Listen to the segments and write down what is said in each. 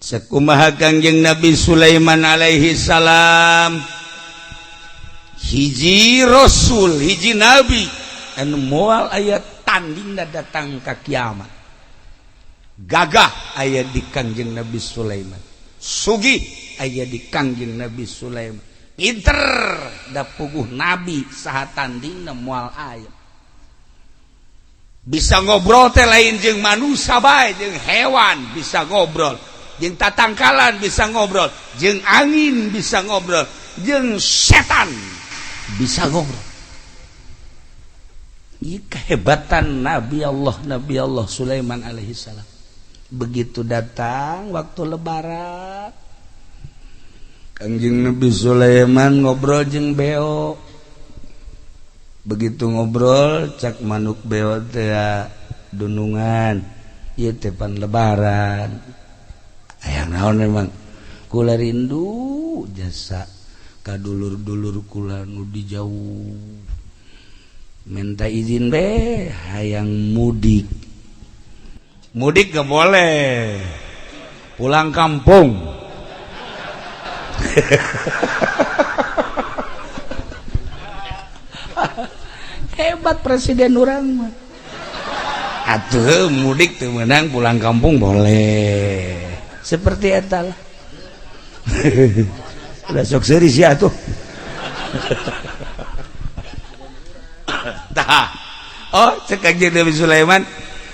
Sakumaha Kangjeng Nabi Sulaiman alaihi salam, hiji rasul, hiji nabi anu moal aya tandingna datang ka kiamat. Gagah aya di Kangjeng Nabi Sulaiman, sugih aya di Kangjeng Nabi Sulaiman, pinter da puguh nabi saha tandingna moal aya. Bisa ngobrol teh lain jeung manusia bae, jeung hewan bisa ngobrol, jeung tatangkalan bisa ngobrol, jeung angin bisa ngobrol, jeung setan bisa ngobrol. Ieu kehebatan Nabi Allah, Nabi Allah Sulaiman alaihi salam. Begitu datang waktu lebaran, Kangjeng Nabi Sulaiman ngobrol jeung beo. Begitu ngobrol, cak manuk beo teh dunungan, ieu teh pan lebaran. Hayang naon memang? Kula rindu jasa ka dulur-dulur kula nu di jauh. Minta izin be hayang mudik. Mudik gak boleh, pulang kampung. Hebat presiden urang mah. Atuh mudik teu meunang, pulang kampung boleh. Seperti eta lah. Udah sok seuri sia atuh. Tah. Oh, cek Kangjeng Nabi Sulaiman,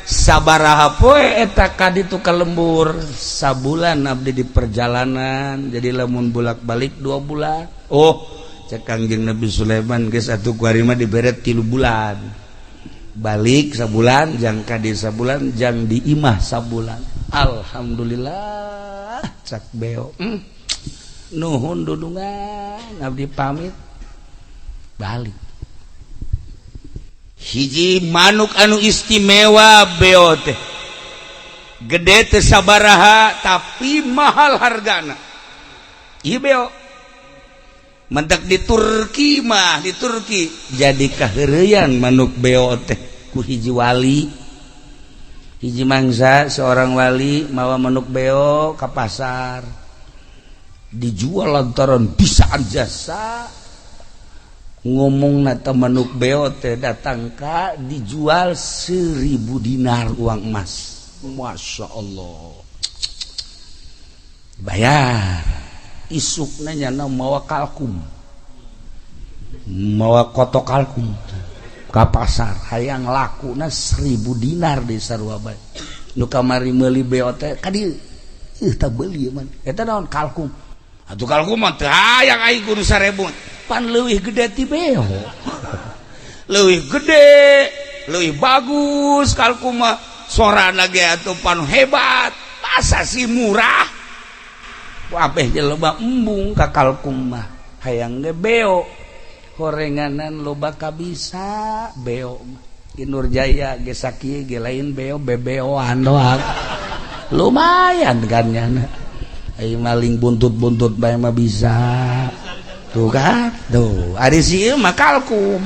sabaraha poe eta ka ditu ka lembur? Sabulan abdi di perjalanan, jadi lamun bolak-balik 2 bulan. Oh, cek Kangjeng Nabi Sulaiman geus atuh ku ari mah dibere 3 bulan. Balik sabulan, jang ka di sabulan, jang di imah sabulan. Alhamdulillah cak beo. Nuhun dudungan, abdi pamit balik. Hiji manuk anu istimewa beo teh, gede teh sabaraha tapi mahal hargana. Ieu beo mentak di Turki mah, di Turki jadi kaheureuyan manuk beo teh ku hiji wali. Hiji mangsa seorang wali mawa manuk beo ka pasar, dijual lantaran bisaan jasa. Ngomong nata manuk beo teh datang ka dijual 1000 dinar uang emas. Masya Allah, bayar. Isukna nyana mawa kalkum, mawa kotok kalkum ka pasar, hayang lakuna 1000 dinar di sarua bae. Nu kamari meuli beo teh ka dieu, tah beuli man. Eta naon kalkum? Atuh kalkum mah teu hayang aing kudu 1000. Pan leuwih gede ti beo. Leuwih gede, leuwih bagus kalkum mah. Sorana ge atuh pan hebat, masa sih murah. Wabeh loba embung ka kalkum mah. Hayang ge beo. Horenganan loba kabisa beo mah. Ki Nurjaya ge sakieu ge lain beo bebeoan doang. Lumayan kan nyana. Ai maling buntut-buntut bae mah bisa. Tuh kan, tuh ari si ieu mah kalkum.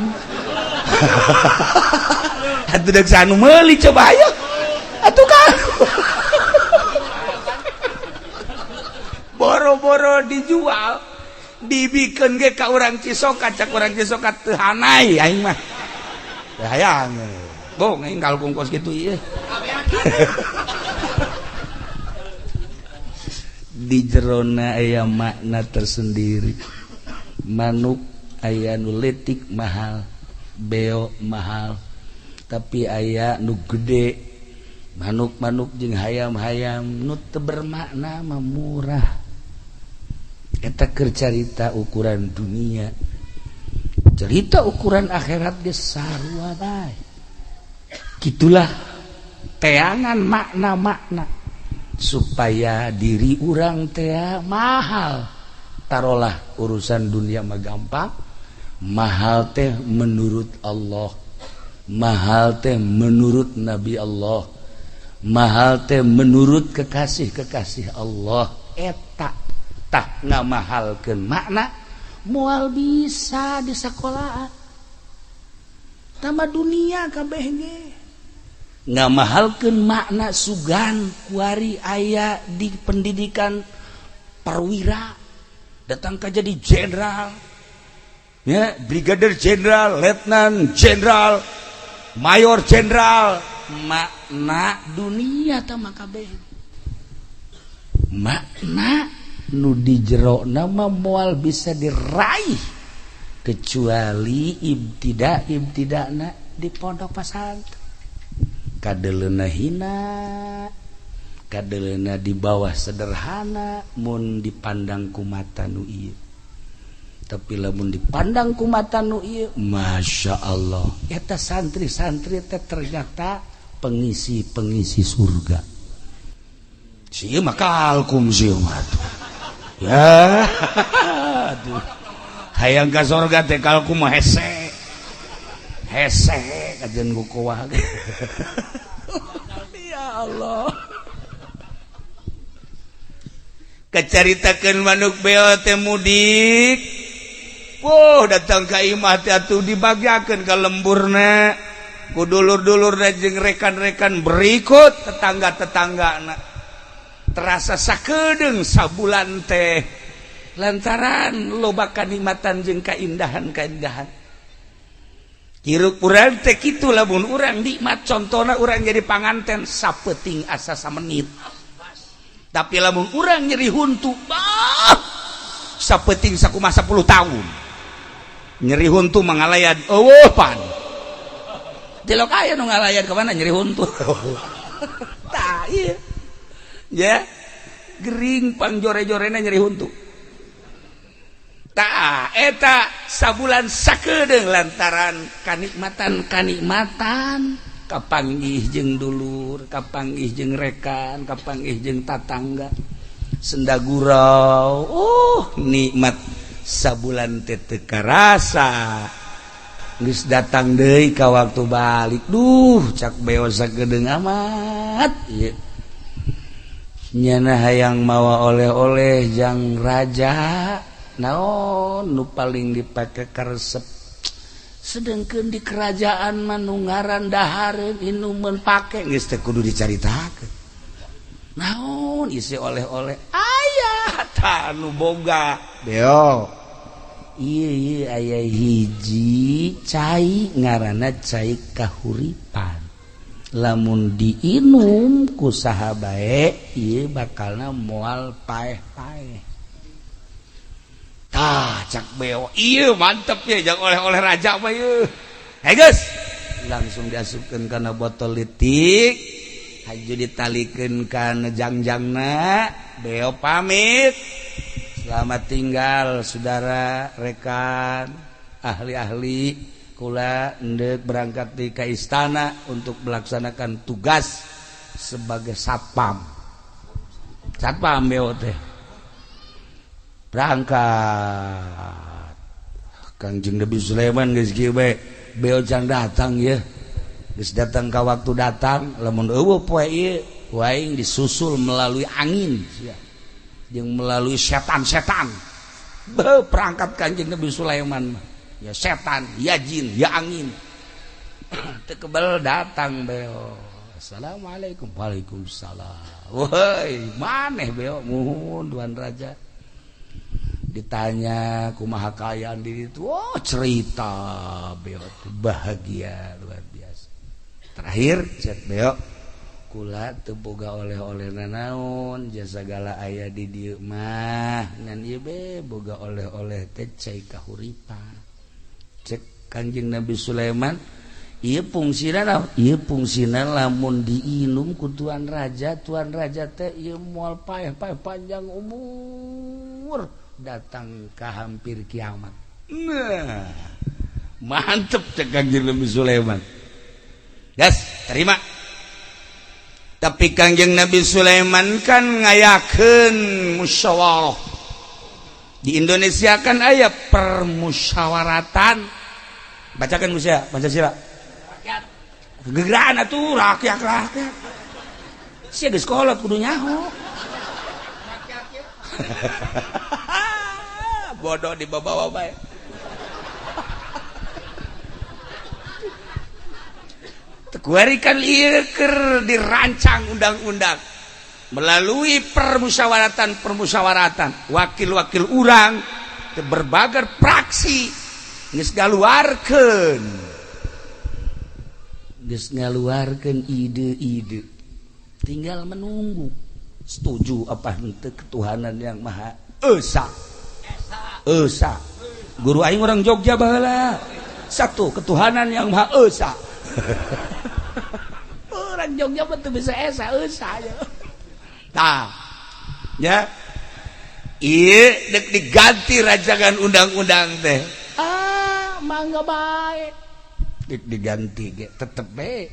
Atuh deuk sanu meuli coba ayo. Atuh kan. Boro-boro dijual, dibikeun ge ka urang Cisoka, cak urang Cisoka teu hanai aing mah. Teu hayang. Bong aing kalkum kos kitu ieu. Di jerona aya makna tersendiri. Manuk aya nu leutik mahal, beo mahal, tapi aya nu gede. Manuk-manuk jeung hayam-hayam nu teu bermakna mah murah. Eta keur carita ukuran dunia, cerita ukuran akhirat ge sarua bae. Gitulah teangan makna-makna supaya diri urang teh mahal. Tarolah urusan dunia mah gampang, mahal teh menurut Allah, mahal teh menurut Nabi Allah, mahal teh menurut kekasih-kekasih Allah. Eta tah ngamahalkeun makna moal bisa di sekolahan. Tama dunia kabeh ge. Ngamahalkeun makna sugan kuari aya di pendidikan perwira datang ka jadi jenderal ya, brigadir jenderal, letnan jenderal, mayor jenderal, makna dunia tah maka kabeh makna nu di jero nama moal bisa diraih kecuali ibtida ibtidana di pondok pesantren. Kadeleuna hina, kadeleuna di bawah sederhana mun dipandang ku mata nu ieu. Tapi lamun dipandang ku mata nu ieu, Masya Allah, eta santri-santri teh ternyata pengisi-pengisi surga. Sieu mah kalkum sieu mah tuh. Ya, aduh. Hayang ka surga teh kalkum mah hese. Hese kajen kukuah. Ya Allah. Kacaritakeun manuk beo teh mudik. Wah, datang ka imah teh atuh dibagiakeun ka lemburna. Ku dulur-dulurna jeung rekan-rekan berikut tetangga-tetanggana. Terasa sakedeung sabulan teh lantaran loba kanikmatan jeung kaindahan-kaindahan. Hirup urang teh kitu lamun urang nikmat, contona urang jadi panganten sapeting asa samenit. Tapi lamun urang nyeri huntu, bah, sapeting sakumaha 10 tahun. Nyeri huntu mangalayan eueuh pan. Tilok aya nu ngalayan ka mana nyeri huntu. Tah ieu. Ya. Gering pangjore-jorena nyeri huntu. Ta eta sabulan sakedeung lantaran kanikmatan-kanikmatan kapanggih jeung dulur, kapanggih jeung rekan, kapanggih jeung tatangga, senda gurau, nikmat sabulan teh teu karasa. Geus datang deui ka waktu balik, duh cak beo sakedeung amat ieu. Nyana hayang mawa oleh-oleh jang raja. Naon nu paling dipake karesep, sedengkeun di kerajaan mah nu ngaran dahareun inumeun pake geus teh kudu dicaritakeun. Naon isi oleh-oleh aya tah nu boga beo ieu ieu aya hiji cai ngaranna cai kahuripan, lamun diinum ku saha bae ieu bakalna moal paeh-paeh. Tah cak beo ieu mantep ya jang oleh-oleh raja mah ieu. Hey geus, langsung diasupkeun kana botol leutik, haju ditalikeun kana jangjangna, beo pamit. Selamat tinggal saudara, rekan, ahli-ahli, kula endek berangkat di ka istana untuk melaksanakan tugas sebagai satpam. Satpam beo teh. Berangkat Kangjeng Nabi Sulaiman geus kieu bae, beo can datang ya, geus datang ka waktu datang, lamun eueuh poe ieu waing disusul melalui angin sia jeung melalui setan-setan. Beuh perangkat Kangjeng Nabi Sulaiman mah ya setan, ya jin, ya angin. Teu kebel datang beo. Assalamualaikum. Waalaikumsalam. Woi, maneh beo muhun tuan raja. Ditanya kumaha kaayaan di ditu, oh cerita beo bahagia luar biasa. Terakhir cek beo, kula teu boga oleh-oleh nanaon, jasa segala aya di dieu mah, ngan ieu be boga oleh-oleh teh cai kahuripan. Cek Kanjeng Nabi Sulaiman, ieu fungsina naon? Ieu fungsina lamun diinum ku tuan raja teh ieu moal paeh-paeh panjang umur. Datang ke hampir kiamat. Nah, mantep cek Kangjeng Nabi Sulaiman. Gas, terima. Tapi Kangjeng Nabi Sulaiman kan ngayakeun musyawarah. Di Indonesia kan aya permusyawaratan. Bacakan Gus ya, Pancasila. Rakyat. Gegeraan atuh rakyat rakyat. Sia geus kolot kudu nyaho. Rakyat. Bodoh dibawa-bawa bae. Kuari kan ieu keur dirancang undang-undang melalui permusyawaratan-permusyawaratan wakil-wakil urang berbagai fraksi geus ngaluarkeun, geus ngaluarkeun ide-ide, tinggal menunggu setuju apa henteu. Ketuhanan yang Maha Esa. Esa, guru aing orang Jogja baheula. Satu, ketuhanan yang Maha Esa. Orang Jogja betul bisa esa esa ya. Tah ya, iya, dek diganti rancangan undang-undang teh, ah, mangga bae. Dek diganti ge tetep bae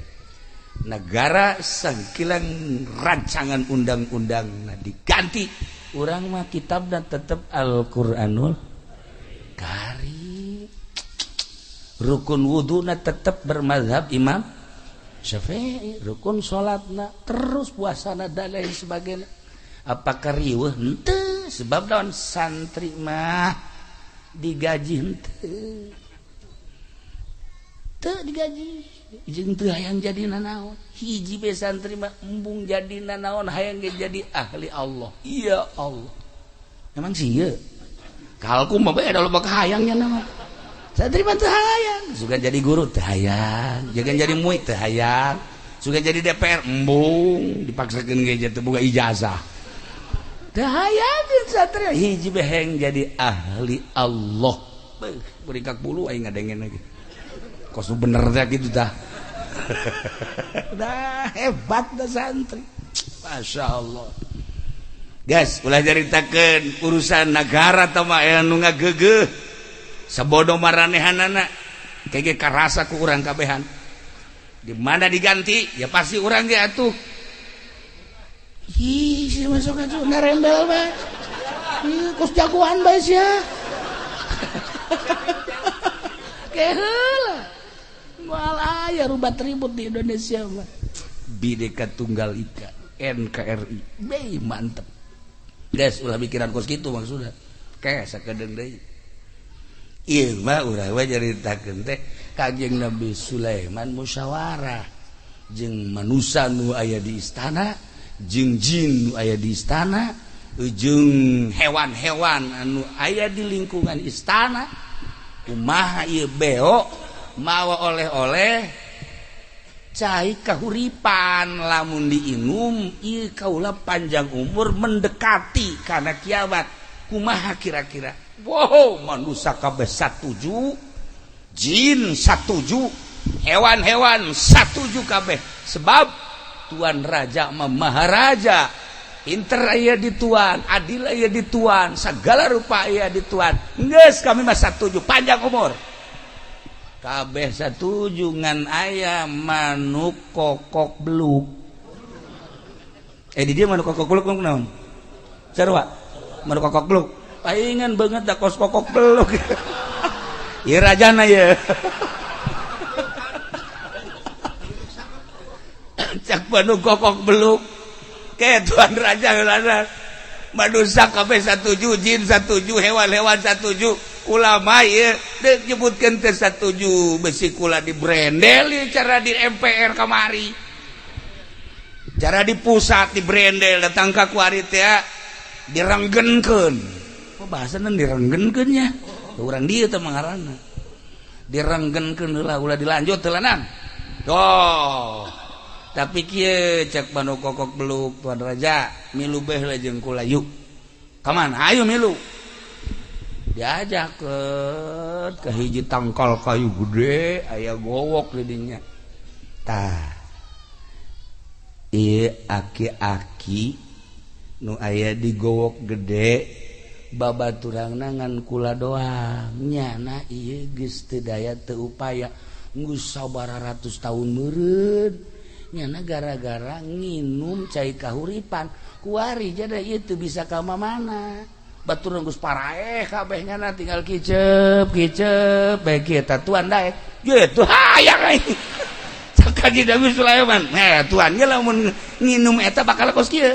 negara sangkilang rancangan undang-undang. Nah, diganti urang mah kitab dan tetep Al-Qur'anul Karim, rukun wudhu tetap bermazhab Imam Syafi'i, rukun salatna, terus puasana, dan lain sebagainya. Apakah riweuh? Henteu. Sebab daun santri mah digaji henteu, teu digaji jeung teu hayang jadi nanaon. Hiji be santri mah embung jadi nanaon, hayang ge jadi ahli Allah. Iya Allah, emang sih ieu kalkum mah beda, loba kahayangnya nama. Santri mah teu hayang suka jadi guru, teu hayang jangan jadi muid, teu hayang suka jadi DPR, embung dipaksakeun ge teu boga ijazah, teu hayang. Santri hiji beheng jadi ahli Allah. Beuh, beringkak bulu aing ngadengen lagi. Kos bener teh gitu dah. Dah hebat dah santri. Masya Allah. Guys, ulah nyaritakeun urusan negara teh mah aya nu ngagegeuh. Sabodo maranehanana kege karasa ku urang kabehan. Di mana diganti ya pasti urang ge atuh. Ih, si masuk atuh narembel bae. Ih, kos jagoan bae sia. Keheula. Moal aya rubat ribut di Indonesia mah. Bhinneka Tunggal Ika, NKRI. Be mantep. Guys, ulah mikiran kos kitu maksudna. Kayak sakedeung deui. Ieu mah urang we nyaritakeun teh Kanjeng Nabi Sulaiman musyawarah jeung manusia nu aya di istana, jeung jin nu aya di istana, jeung hewan-hewan anu aya di lingkungan istana. Kumaha ieu beo mawa oleh-oleh cai kahuripan, lamun diinum ieu kaula panjang umur mendekati karena kiamat, kumaha kira-kira? Wow, manusia kabeh satuju, jin satuju, hewan-hewan satuju kabeh, sebab tuan raja mah maharaja, pinter aya di tuan, adil aya di tuan, segala rupa aya di tuan. Geus, kami mah satuju panjang umur kabeh satuju, ngan aya manuk kokok beluk. Eh, di dia manuk kokok beluk naon? Sarua manuk kokok beluk palingan banget dah kos kokok beluk. Ieu rajana ye. Cak manuk kokok beluk ke tuan raja heulana, manusia kabeh satuju, jin satuju, hewan-hewan satuju, ulama ieu deuk nyebutkeun teh satuju, besi kula di brendel ieu cara di MPR kamari, cara di pusat di brendel datang ka kuari teh direnggenkeun. Apa bahasana direnggenkeun nya? Urang dieu teh mangaranna direnggenkeun heula, ulah dilanjut heula nang. Oh, tapi kieu cek manuk kokok beluk, tuan raja milu beh lah jeung kula yuk. Kamana? Ayo milu. Diajak ke hiji tangkal kayu gede aya gowok di dinya. Tah, ieu aki-aki nu aya di gowok gede babaturangna ngan kula doang. Nyana ieu geus teu daya teu upaya, geus sabaraha ratus tahun meureun. Nyana gara-gara nginum cai kahuripan kuari jadi ieu teu bisa ka mana. Batur geus paraeh kabeh, nyana tinggal kicep kicep bae kieu. Tah, tuan daek gitu hayang aing. Cak Kanjeng Nabi Sulaiman, "Eh, tuan ge lamun nginum eta bakal kos kieu."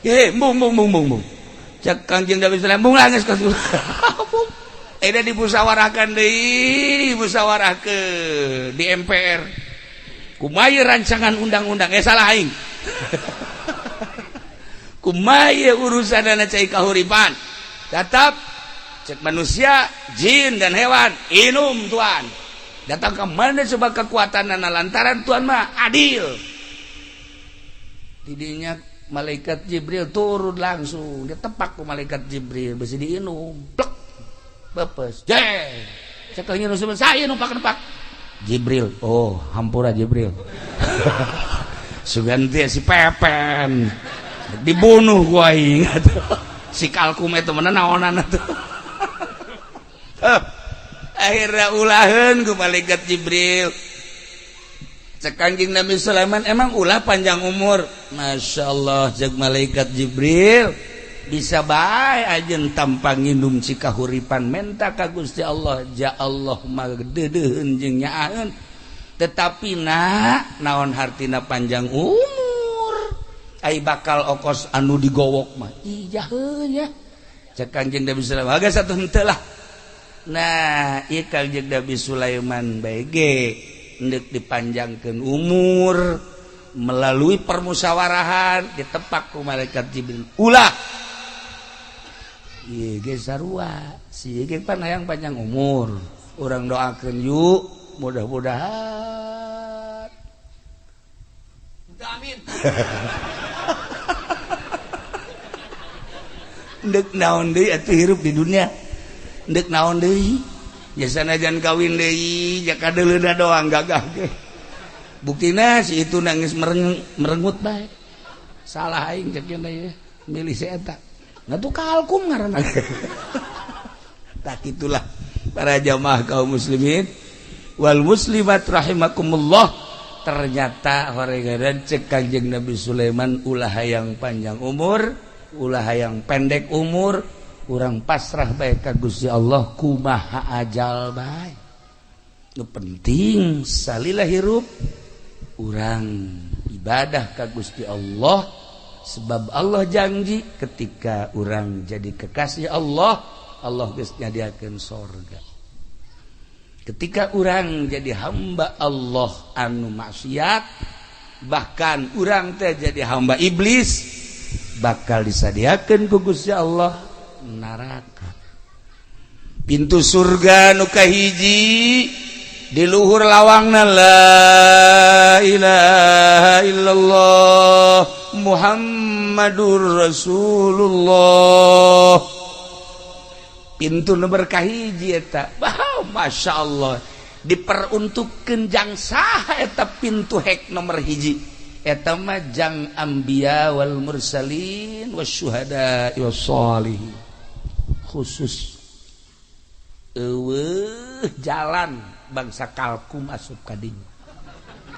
"Eh, embung embung embung embung." Cak Kanjeng Nabi Sulaiman, "Embung lah geus kos." Eta dimusyawarahkan deui, dimusyawarahkeun di MPR. Kumaha rancangan undang-undang, eh, salah aing. Kumaha urusan cai kahuripan, tetap cek manusia, jin, dan hewan, inum Tuhan. Datang ke mana coba kekuatan? Lantaran Tuhan mah adil. Tidinya malaikat Jibril turun langsung, dia tepak ku malaikat Jibril, besi diinum, plek, bepes jeng. Cek saya numpak numpak Jibril, oh, hampura Jibril. Sugan si Pepen dibunuh gua. Ingat si kalkum itu mana naonan tuh. Akhirnya ulahan ku malaikat Jibril. Cek Kangjeng Nabi Sulaiman, emang ulah panjang umur? Masya Allah, cek malaikat Jibril, bisa bae aja tanpa nginum cai kahuripan, menta ka Gusti Allah, ja Allah mah deudeuheun jeung nyaaheun. Tetapi nak, naon hartina panjang umur? Ai bakal okos anu digowok mah ijaheun ya. Cek Kanjeng Nabi Sulaiman, agak satu henteu lah. Nah, ieu Kanjeng Nabi Sulaiman bae ge endek dipanjangkeun umur melalui permusyawarahan, ditepak ku malaikat Jibril, ulah. Ieu ge sarua, si ge pan hayang panjang umur. Urang doakeun yuk, mudah-mudahan. Amin. Ndek naon deui atuh hirup di dunia? Ndek naon deui? Ya sanajan kawin deui, ja kadeuleuna doang gagah ge. Buktina si itu nangis merengut bae. Salah aing, cek ye, milih si eta. Nah, tuh kalkum ngaranna. Tak itulah, para jamaah kaum muslimin wal muslimat rahimakumullah, ternyata horegan cek Kanjeng Nabi Sulaiman, ulah hayang panjang umur, ulah hayang pendek umur, urang pasrah bae ka Gusti Allah, kumaha ajal bae. Nu penting salila hirup urang ibadah ka Gusti Allah, sebab Allah janji ketika urang jadi kekasih Allah, Allah geus nyadiakeun sorga. Ketika urang jadi hamba Allah anu maksiat, bahkan urang teh jadi hamba iblis, bakal disadiakan ku Gusti Allah neraka. Pintu surga nu kahiji di luhur lawangna la ilaha illallah Muhammadur Rasulullah. Pintu nomor kahiji eta. Wow, Masya Allah, diperuntukkan jang saha eta pintu hek nomor hiji? Eta mah jang anbiya wal mursalin wasyuhada wassalihin, khusus. Eueuh jalan bangsa kalkum asup ka dinya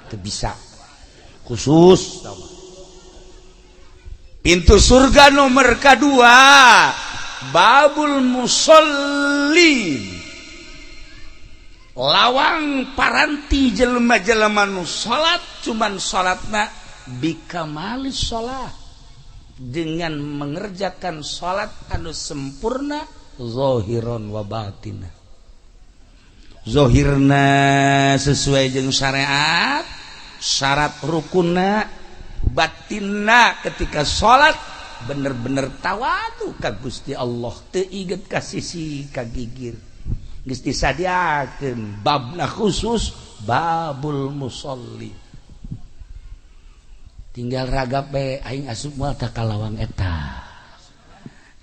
teu bisa, khusus. Pintu surga nomor kedua, babul musallin, lawang paranti jelema-jelema nu salat, cuman salatna bikamali salat, dengan mengerjakan salat anu sempurna zahiron wa batina. Zohirna sesuai jeung syariat, syarat rukunna, batinna ketika salat bener-bener tawadu ka Gusti Allah, teu inget ka sisi ka gigir. Geus disadiakeun babna khusus, babul musolli. Tinggal ragap bae, aing asup moal ta ka lawang eta?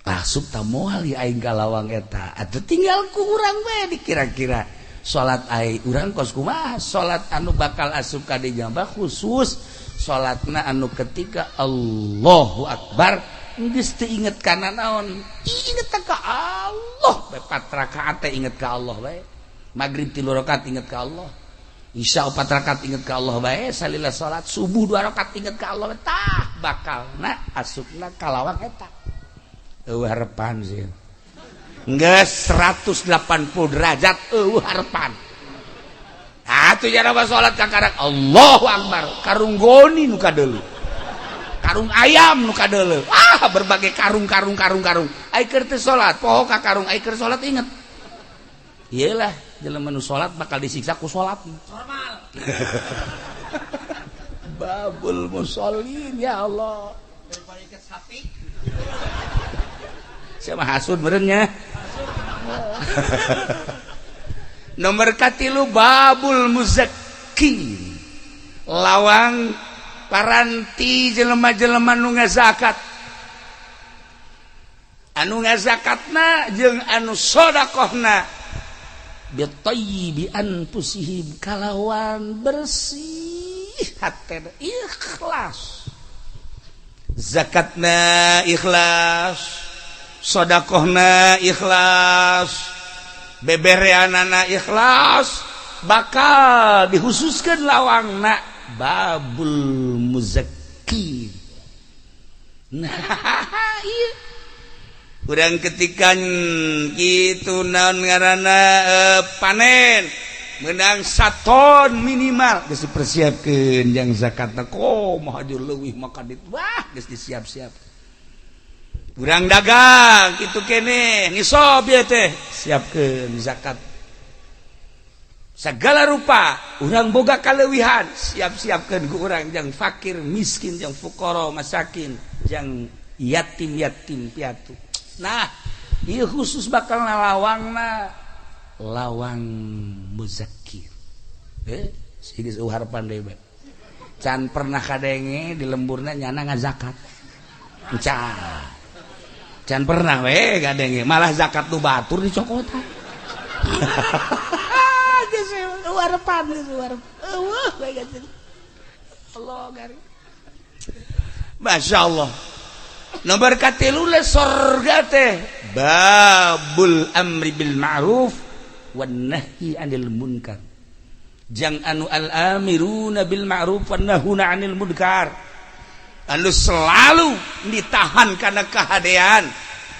Asup ta moal ya aing ka lawang eta? Atuh tinggal ku urang bae dikira-kira salat aing urang kos kumaha. Salat anu bakal asup ka dinya khusus salatna anu ketika Allahu Akbar geus teu inget kana naon, inget ka Allah bae. Empat rakaat teh inget ka Allah bae, maghrib 3 rakaat inget ka Allah, Isya 4 rakaat inget ka Allah bae, salila salat subuh 2 rakaat inget ka Allah, tah bakalna asupna ka lawang eta. Eueuh harapan sih. Geus 180 derajat, eueuh harapan. Atuh jaraba salat kakarak Allahu Akbar, karung goni nu kadeuleu, karung ayam nu kadeuleu, ah, berbagai karung karung karung karung. Ai keur teu salat poho ka karung, ai keur salat inget. Iyalah, jelema nu salat bakal disiksa ku salat. Normal. Babul musallin ya Allah. Siapa hasud meureunnya? Nomor katilu babul muzakkin. Lawang paranti jelema-jelema nu ngazakat. Anu ngazakatna jeung anu sedekahna bitayyibi anfusihim kalawan bersih hatena ikhlas. Zakatna ikhlas, sedekahna ikhlas, bebereanana ikhlas, bakal dihususkeun lawangna babul muzakkin. Nah, iya. Urang ketika gitu naon ngaranna panen menang 1 ton minimal geus dipersiapkeun jang zakatna komo hajur leuwih maka dit wah geus disiap-siap. Urang dagang kitu keneh nisob ieu teh siapkeun zakat. Segala rupa urang boga kaleuwihan siap-siapkeun ku urang jang fakir miskin jang fuqara masakin jang yatim-yatim piatu. Nah, ieu khusus bakal nalawangna lawang muzakir. Geus harapan deui bae. Can pernah kadenge di lemburna nyana ngazakat. Can. Can pernah we kadenge, malah zakat nu batur dicokotan. Geus harapan geus harapan. Eueuh we geus. Allah gari. Masya Allah. Nomor katilu le sorga teh babul amri bil ma'ruf wan nahyi anil munkar. Jang anu al amiruna bil ma'ruf wan nahuna anil munkar. Anu selalu ditahan karena kehadean,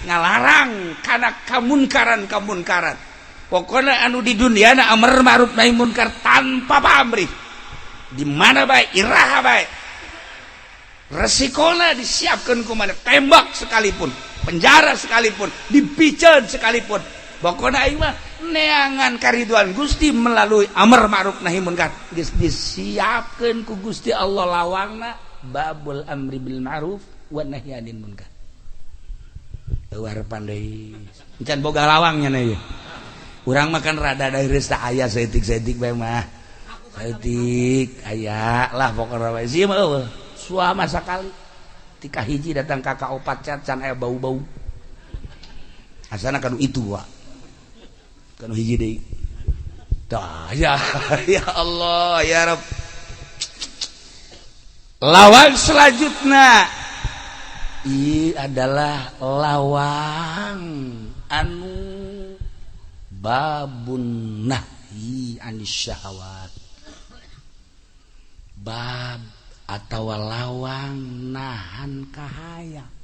ngalarang karena kamunkaran-kamunkaran. Pokoknya anu di dunia na amar ma'ruf nahi munkar tanpa pamrih. Di mana bae, iraha bae. Resikona disiapkan ku mana tembak sekalipun, penjara sekalipun, dipiceun sekalipun. Pokoknya aing mah neangan kariduan Gusti melalui amar ma'ruf nahi munkar. Geus disiapkeun ku Gusti Allah lawangna babul amri bil ma'ruf wa nahyi anil munkar. Eueuh harapan deui. Encan boga lawangnya na ieu. Urang mah kan rada dari aya saeutik-saeutik bae mah. Saeutik aya lah pokokna bae. Sieun mah eueuh. Suama sakali tika hiji datang kakak opat cat can aya bau-bau. Asana kanu itu wa. Kanu hiji deui. Tah ya ya Allah ya Rabb. Lawang selanjutnya ini adalah lawang anu babun nahyi anis syahwat. Bab atau lawang nahan kahayang.